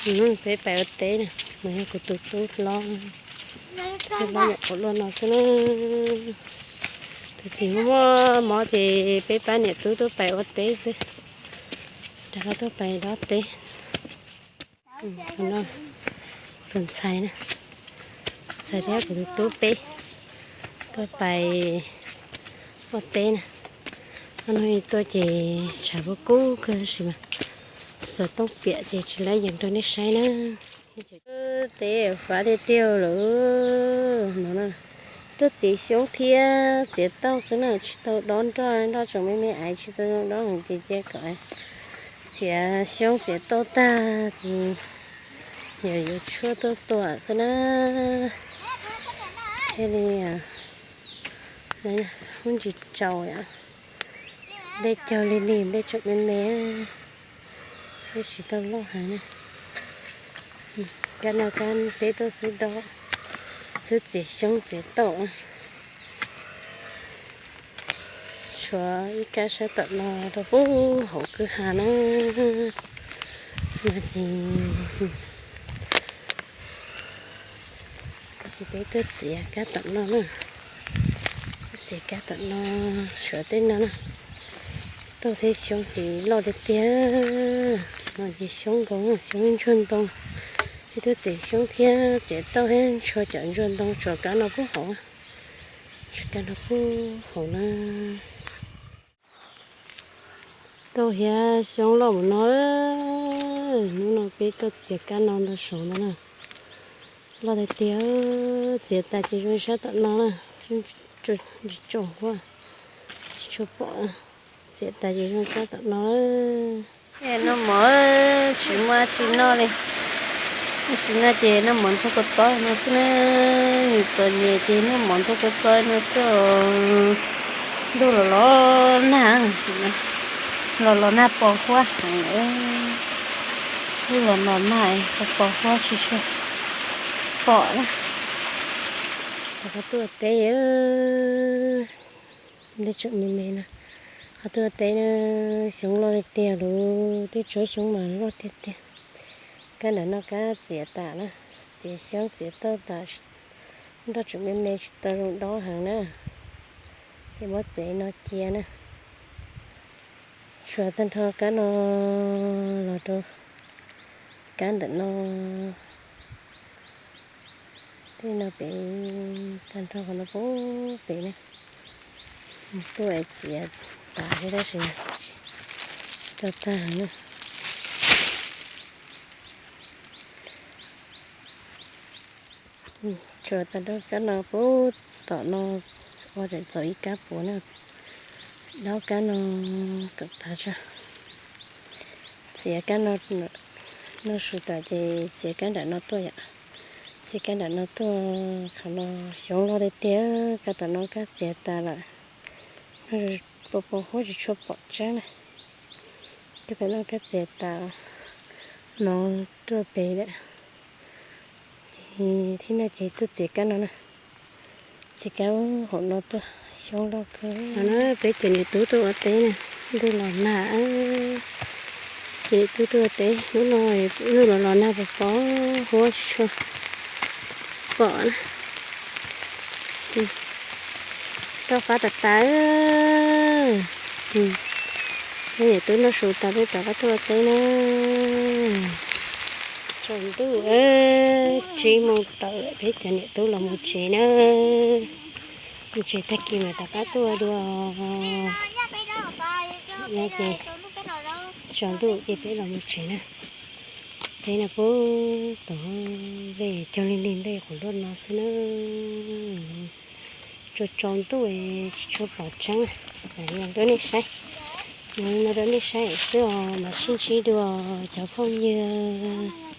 Peb pais ua teb na, mas yog kuv tus tub hlob, peb pab nyuam qhuav luaj no xwb na. Tus txiv muaj mob ces peb pab niam tub tuaj pais ua teb xwb, rov qab tuaj pais dob teb. Tus ntxhais na, ntxhais thiab kuv tus tub peb tuaj pais ua teb na. Hnub no tuaj ces tshav kub kub kawg tab sis mas xov tooj piam ces tsis lab yees rau nej saib na. Teb fav tiag tiag lawm no. Tuaj txiav xyoob thiab txiav tauj xwb na, tsis tau dob nroj, nroj tseem me me aiv tsis tau zoo dob heev ces cia kom txiav xyoob txiav tauj tag ces yog yuav tshuaj tuaj tua xwb na. Thiaj li hub ntsis tsaus yom. Nplej caug li li, nplej tseem me me, nplej tsis tau loj heev na. Kab no kab peb tuaj xwb dob, xwb txiav xyoob txiav tauj. Tshuav ib kab sab tom no rau pub hauv kwj ha na. No ces, ces peb tuaj txiav kab tom no na. Txiav kab tom no, tshuav tej no na. Tauj thiab xyoob ces loj tiag tiag. No ces xyoob nkaus, xyoob ntsuag ntoo. Peb tuaj txiav xyoob thiab txiav tauj thiab ntshua cov ntsuag ntoo tshuav kab no pub hauv. Tshuav kab no pub hauv na. Tauj thiab xyoob loj mus no. Hnub no peb tuaj txiav kab no ntau saud no na. Loj tiag tiag, txiav tas ces zoo sab tom no na. Tsis tsaus huab, tsis tshua pom. Txiav tas ces zoo sab tom no. Noj mov, tsis muaj tsis noj li. Tam sim no ces noj mov ntxuag kua txob no xwb na. Nws txom nyem ces noj mov ntxuag kua txob no xwb os. Ntuj los los nag, los los nag pos huab heev. Ntuj los los nag pos huab tsis tshua pom na. Qhov tuaj teb, nplej tseem me me na. Qhov tuaj teb na, xyoob loj tiag tiag lawm, twb tsob xyoob mas loj tiag tiag. Kab ntawm no kab txiav tas na, txiav xyoob txiav tauj tas, nroj tseem me me tsis tau zoo dob heev na. Ces muab txiav no cia na. Tshuav tag nrho kab no los rau kab ntawm no. Tej no pem tag nrho qhov no pub pem na. Tuaj txiav tas thiab tab sis tsis tau tag heev na. Tshuav tag nrho kab no pub tom no, ua tseem txaus ib kab puav na. Dob kab no kom tag tso. Txiav kab no, no su tas ces txiav kab nram no tuaj yom. Txiav kab nram no tuaj, qhov no xyoob loj tiag tiag, kab tom no kab txiav tas lawm. Pos pos huab tsis tshua pom tseeb na. Kab tom no kab txiav tas, no tuaj pem lawm. Ces thib no ces tuaj txiav kab no na. Txiav kab hauv no tuaj, xyoob loj kawg. No na, peb cov niam tub tuaj ua teb na, ntuj los nag. Ces niam tub tuaj ua teb, hnub no ntuj los los nag pos pos huab tsis tshua pom na. Rau qab tas tas. Peb niam tub noj su tas peb rov qab tuaj ua teb na. Tsaus ntuj, tsib moos tawm peb cov niam tub los mus tsev na. Mus tsev tag kis mas rov qab tuaj dua. No ces tsaus ntuj ces peb los mus tsev na. Teb no pub tom nplej caug li li, nplej qhuav luaj no xwb na. Tsaus tsaus ntuj tsis tshua pom tseeb, los rau nej saib. Los rau nej saib xwb os, mam sib ntsib dua cov phooj ywg.